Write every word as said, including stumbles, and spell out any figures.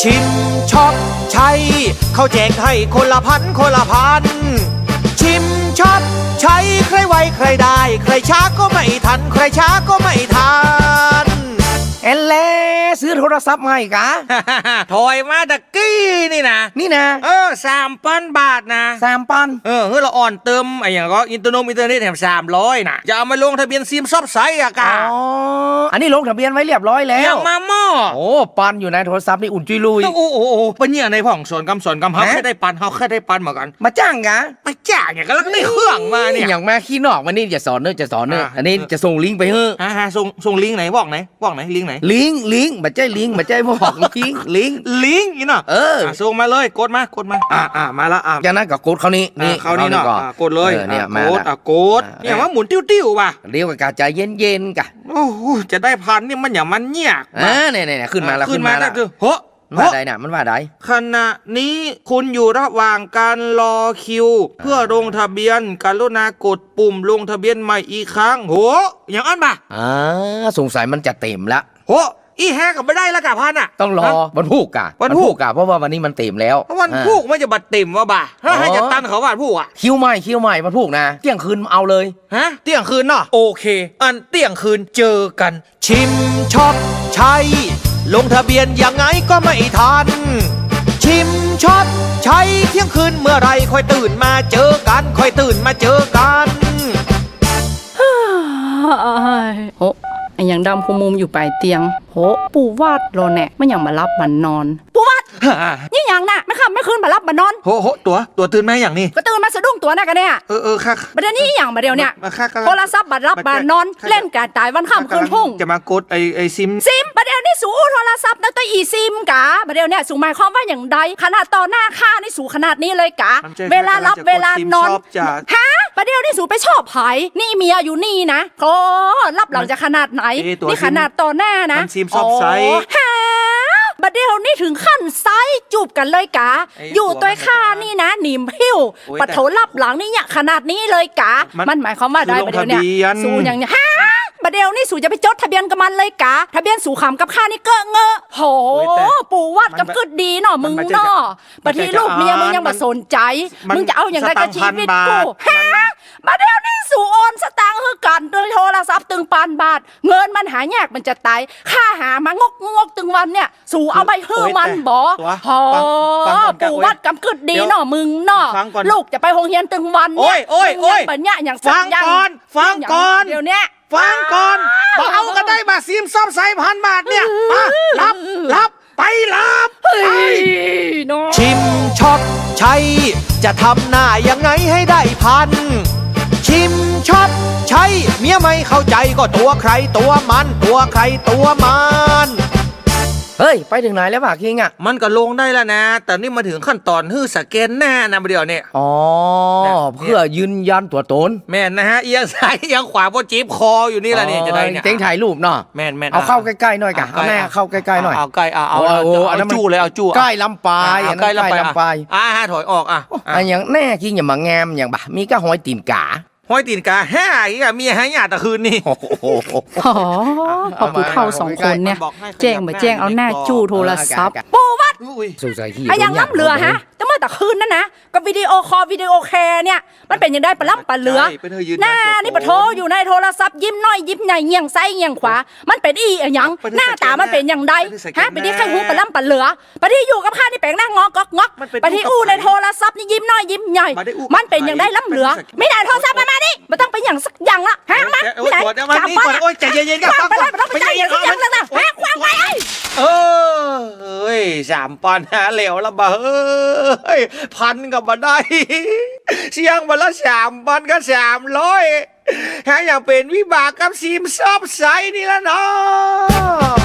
ชิมช็อปใช้ เขาแจกให้คนละพัน คนละพัน ชิมช็อปใช้ ใครไวใครได้ ใครช้าก็ไม่ทัน ใครช้าก็ไม่ทัน แอนแล ซื้อโทรศัพท์ใหม่กา ถอยมาตะกี้นี่นะ นี่นะ เออ สามปันบาทนะ สามปัน เออ เฮ้ย ละอ่อนเติม ไอ้หยังก็ อินเตอร์นงอินเตอร์เน็ตแถมสามร้อยนะ จะเอามาลงทะเบียนซิมช็อปใช้อะกา อ๋อ อันนี้ลงทะเบียนไว้เรียบร้อยแล้ว ยังมาหม้อ โอ้ ปันอยู่นะ โทรศัพท์นี่อุ่นจุยลุย โอ้โห โอ้โห ปันเนี่ยในพ่องสอนกำสอนกำ เฮา ฮะ แค่ได้ปัน เฮาแค่ได้ปันเหมือนกัน มาจ้างกา มาจ้างเนี่ย กำลังได้เครื่องมาเนี่ย อย่างมาขี้นอกวันนี้จะสอนเนอะ จะสอนเนอะ อ่ะ อันนี้จะส่งลิงก์ไปเฮ้อ อ่าฮะ ส่ง ส่งลิงก์ไหน บอกไหน บอกไหน ลิงก์ไหน ลิงก์ ลิงก์ บ่ใจ้ลิงก์ บ่ใจ้บอก ลิงก์ ลิงก์ ลิงก์นี่เนาะ เออ อ่ะ ส่งมาเลย กดมา กดมา อ่า อ่า มาละ อ่ะ จากนั้นก็กดเข้านี่ อ่ะ นี่ เข้านี่ เข้านี่ก่อน ก่อน อ่ะ กดเลย เออ เนี่ย อ่ะ มาละ กด อ่ะ กด อ่ะ เนี่ย ว่าหมุนติ้วๆ ว่ะ เดี๋ยวก็จะเย็นๆ กะ โอ้โห จะได้พันนี่มันอย่างมันเยียก อ่า ว่ะ เนี่ย เนี่ย เนี่ย ขึ้นมาละ อ่ะ ขึ้นมา ขึ้นมาละ คือ โห ว่าใดน่ะ มันว่าใด ขณะนี้คุณอยู่ระหว่างการรอคิว อ่า เพื่อลงทะเบียน กรุณากดปุ่มลงทะเบียนใหม่อีกครั้ง โห อย่างอั้นปะ อ่า สงสัยมันจะเต็มละ โห อี้แฮะ ก็บ่ได้ละกาพันอ่ะ ต้องรอ ฮะ วันพูกกา วันพูก วันพูกกา เพราะว่าวันนี้มันเต็มแล้ว เพราะวันพูก อ่า มันจะบ่เต็มวะบ่า ฮะ อ๋อ ให้จะตันเขาวันพูกอ่ะ คิวใหม่ คิวใหม่ วันพูกนะ เที่ยงคืนเอาเลย ฮะ เที่ยงคืนเนาะ โอเค อันเที่ยงคืนเจอกัน ชิมช็อปใช้ ลงทะเบียนยังไงก็ไม่ทัน ชิมช็อปใช้ เที่ยงคืนเมื่อไหร่ค่อยตื่นมาเจอกัน ค่อยตื่นมาเจอกัน เฮ้ย โห อะหยังดำคุมมุมอยู่ป๋ายเตียง โห ปู่วัดเหรอเนี่ย มันหยังบ่หลับบ่นอน ปู่วัด ฮะ นี่หยังน่ะ แม่ค่ำแม่คืนบ่หลับบ่นอน โห โห ตั๋ว ตั๋วตื่นมาอย่างนี้ ก็ตื่นมาสะดุ้งตั๋วน่ะกะเนี่ย เออ เออ ค่ะ บ่าเดี๋ยวนี้หยังบ่าเดี๋ยวเนี่ย มา ค่ะ กำลัง โทรศัพท์บ่หลับบ่นอน กำลัง เล่นกาต๋ายวันค่ำคืนฮุ่ง จะมากดไอ้ ไอ้ซิม ซิม บ่าเดี๋ยวนี้สูอู้โทรศัพท์นะ แต่อีซิมกา บ่าเดี๋ยวเนี่ย สูหมายความว่าอย่างใด ขนาดต่อหน้าข้านี่สูขนาดนี้เลยกา มันใช่ เวลาหลับ กำลังจะกด เวลานอน ซิมช็อปจ้ะ ฮะ บ่าเดี๋ยวนี้สูไปชอบใผ นี่เมียอยู่นี่นะ ก็หลับหลังจะขนาดไหน เอ๊ะ ตั๋ว นี่ขนาดต่อหน้านะ มันซิมช็อปใช้ อ๋อ ฮะ บ่าเดี๋ยวนี้ถึงขั้นใช้จูบกันเลยกา ไอ้ อยู่ตวยข้านี่นะ ตั๋วมันจะ หนีบหิ้ว โอ๊ย ปะโถ หลับหลังนี่เนี่ยขนาดนี้เลยกา มัน มันหมายความว่าใด คือลง บ่าเดี๋ยวเนี่ย ทะเบียน สูอย่างเนี่ย ฮะ บ่าเดี๋ยวนี้สูจะไปจดทะเบียนกับมันเลยกา ทะเบียนสูขำกับข้านี่เกอะเงอะ โห โอ๊ย แต่ ปู่วัด มัน กำกึดดีเนาะ มัน มึง มันจะ เนาะ จะ บ่าที่ลูกเมียมึงยังบ่สนใจ๋ มัน มึงจะเอาอย่างไรกับชีวิตกู สตางค์พันบาท ฮะ บ่าเดี๋ยวนี้สูโอนสตางค์หื้อกั๋นโดยโทรศัพท์ตึงปานบาท เงินมันหายากมันจะต๋าย ข้าหามางกงกตึงวันเนี่ย สูเอาไปหื้อมันบ่ โอ๊ย แต่ ตั๋ว โห ฟัง ฟังก่อน ปู่วัด กำกึดดีเนาะ เดี๋ยว มึงเนาะ ฟังก่อน ลูกจะไปโฮงเฮียนตึงวันเนี่ย โอ๊ย โอ๊ย มึงยัง โอ๊ย บ่าเนี่ยอย่างสักอย่าง ฟังก่อน ฟังก่อน เดี๋ยวเนี่ย ฟังก่อน อ้าว บ่เอาก็ได้บ่า ซิมช็อปใช้พันบาทเนี่ย มา หลับ หลับ ไปหลับ เฮ้ย ไป เนาะ ชิมช็อปใช้ จะทำหน้ายังไงให้ได้พัน ชิมช็อปใช้ เมียไม่เข้าใจ๋ก็ตั๋วใครตั๋วมัน ตั๋วใครตั๋วมัน เฮ้ย ไปเถิงไหนแล้วบ่า คิงอะ มันก็ลงได้แล้วนะ แต่นี่มาเถิงขั้นต๋อนหื้อสแกนหน้านะ บ่าเดี๋ยวเนี่ย อ๋อ เนี่ย เพื่อยืนยันตั๋วต๋น แม่นนะฮะ เอียงซ้ายเอียงขวา บ่เจ็บคออยู่นี่แหละนี่ อ๋อ จะได้เนี่ย เต็งถ่ายรูปเนาะ แม่นๆ เอาเข้าใก้ๆ หน่อยกะ เอาใก้ เอาหน้าเข้าใก้ๆ หน่อย เอาใก้ เอา เอา โอ้ย โอ้ย เอา อันนั้นมัน จู้เลย เอาจู้ ใก้ลำปาย อ่ะ อันนั้น ใก้ลำปาย ใก้ลำปาย อ่ะ อ่ะ ถอยออก อ่ะ โอ้ อ่ะ อันอย่างแน่คิงอย่ามางามอย่างบ่า มีก้าฮอยตี๋นก๋า ฮอยตี๋นก๋า ฮ่า อีกอ่ะ มีหายาตะคืนนี่ โอ้โห อ๋อ เอามา พอปู่เฒ่าสองคนเนี่ย เอามา แจ้งบ่าแจ้ง เอาหน้าจู้โทรศัพท์ เออ ปู่วัด อุ๊ย สงสัยขี้ อะหยังล้ำเหลือฮะ แต่เมื่อตะคืนนั่นนะ ก็วิดีโอคอลวิดีโอแคร์เนี่ย มันเป๋นอย่างใดปะล้ำปะเหลือ ใช่ เปิ้นหื้อยืนยันตั๋วต๋น หน้านี่ปะโถ อยู่ในโทรศัพท์ ยิ้มน้อยยิ้มใหญ่ เงี่ยงซ้ายเงี่ยงขวา มันเป๋นอี้อะหยัง เปิ้นหื้อ หน้าต๋ามันเป๋นอย่างใด เปิ้นหื้อ ฮะ เปิ้นหื้อ ใคร่หูปะล้ำปะเหลือ ปะที่อยู่กับข้านี่แป๋งหน้างอกก๊อกงอก มันเป๋น ปะที่อู้ในโทรศัพท์นี่ยิ้มน้อยยิ้มใหญ่ บ่ได้อู้ มันเป๋นอย่างใดล้ำเหลือ ใคร่ มีหน้าโทรศัพท์มา มานี่ บ่ต้องไปหยังสักอย่างละ ฮะ มา เดี๋ยว มีหน้า เดี๋ยว มานี่ก่อน สามปัน โอ๊ย ใจ๋เย็นๆ ก่อน คว้างไปเลย บ่ต้องไปใจ๋เย็นสักอย่างละนะ โอ๊ย ฮะ คว้างไป เอ้ย เอ้ย สามปันหาแล้วละบ่า เฮ้ย พันก็บ่ได้ เสี้ยงบ่าละสามปันก็สามร้อย หาอย่างเป๋นวิบากกับซิมช็อปใช้นี่ละเนาะ